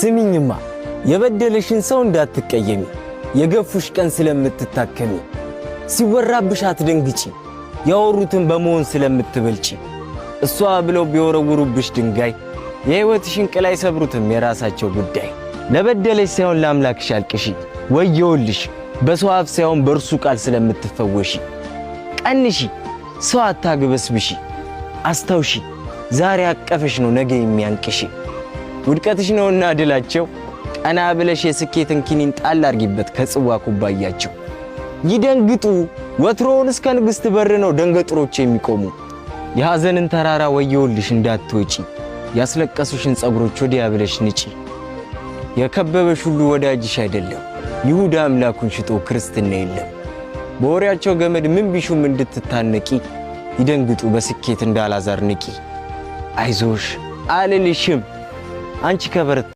ስሚኝማ፣ የበደለሽን ሰው እንዳትቀየሚ፣ የገፉሽ ቀን ስለምትታከሚ፣ ሲወራብሽ አትደንግጪ፣ ያወሩትን በመሆን ስለምትበልጪ፣ እሷ ብለው ቢወረውሩብሽ ድንጋይ የሕይወትሽን ቅል አይሰብሩትም የራሳቸው ጉዳይ። ለበደለሽ ሳይሆን ለአምላክሽ አልቅሺ፣ ወየውልሽ በሰው አፍ ሳይሆን በእርሱ ቃል ስለምትፈወሺ። ቀንሺ፣ ሰው አታግበስብሺ፣ አስታውሺ ዛሬ አቀፈሽ ነው ነገ የሚያንቅሽ። ውድቀትሽ ነውና ድላቸው፣ ቀና ብለሽ የስኬትን ኪኒን ጣል አርጊበት ከጽዋ ኩባያቸው። ይደንግጡ ወትሮውን እስከ ንግሥት በር ነው ደንገጥሮች የሚቆሙ። የሐዘንን ተራራ ወየውልሽ እንዳትወጪ፣ ያስለቀሱሽን ጸጉሮች ወዲያ ብለሽ ንጪ። የከበበሽ ሁሉ ወዳጅሽ አይደለም፣ ይሁዳ አምላኩን ሽጦ ክርስትና የለም። በወሬያቸው ገመድ ምን ቢሹም እንድትታነቂ፣ ይደንግጡ በስኬት እንዳላዛር ንቂ። አይዞሽ አልልሽም አንቺ ከበረት